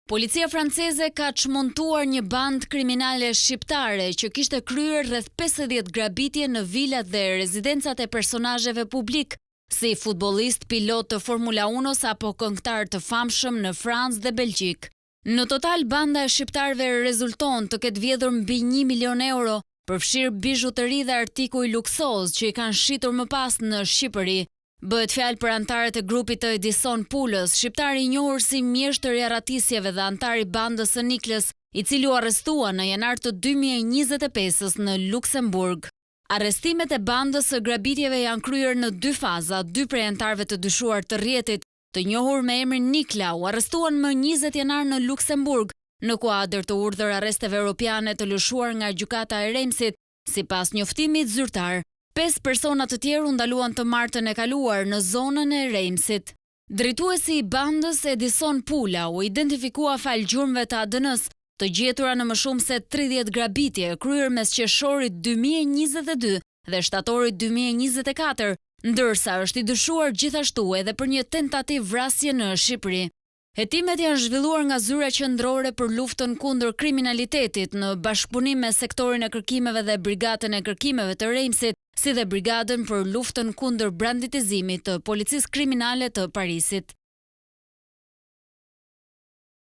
Policia franceze ka çmontuar një bandë kriminale shqiptare që kishte kryer rreth 50 grabitje në vilat dhe rezidencat e personazheve publikë, si futbollistë, pilotë të Formula Unos apo këngëtarë të famshëm në Francë dhe Belgjikë. Në total, banda e shqiptarëve rezulton të ketë vjedhur mbi 1 milion euro, përfshirë bizhutëri dhe artikuj luksozë që i kanë shitur më pas në Shqipëri. Bëhet fjalë për anëtarët e grupit të Edison Pulës, shqiptari i njohur si mjeshtër i arratisjeve dhe anëtar i bandës së Niklës, i cili u arrestua në janar të 2025-ës në Luksemburg. Arrestimet e bandës së grabitjeve janë kryer në dy faza, dy prej anëtarëve të dyshuar të rrjetit, të njohur me emrin Nikla, u arrestuan më 20 janar në Luksemburg, në kuadër të urdhër arresteve europiane të lëshuar nga gjykata e Reimsit, sipas njoftimit zyrtar. Pesë persona të tjerë u ndaluan të martën e kaluar në zonën e Reimsit. Drejtuesi i bandës Edison Pula u identifikua falë gjurmëve të ADN-s, të gjetura në më shumë se 30 grabitje kryer mes qershorit 2022 dhe shtatorit 2024, ndërsa është i dyshuar gjithashtu edhe për një tentativë vrasje në Shqipëri. Hetimet janë zhvilluar nga Zyra Qendrore për Luftën kundër Kriminalitetit në bashkëpunim me sektorin e kërkimeve dhe Brigadën e Kërkimeve të Reimsit, si dhe Brigadën për Luftën kundër Banditizimit të Policisë Kriminale të Parisit.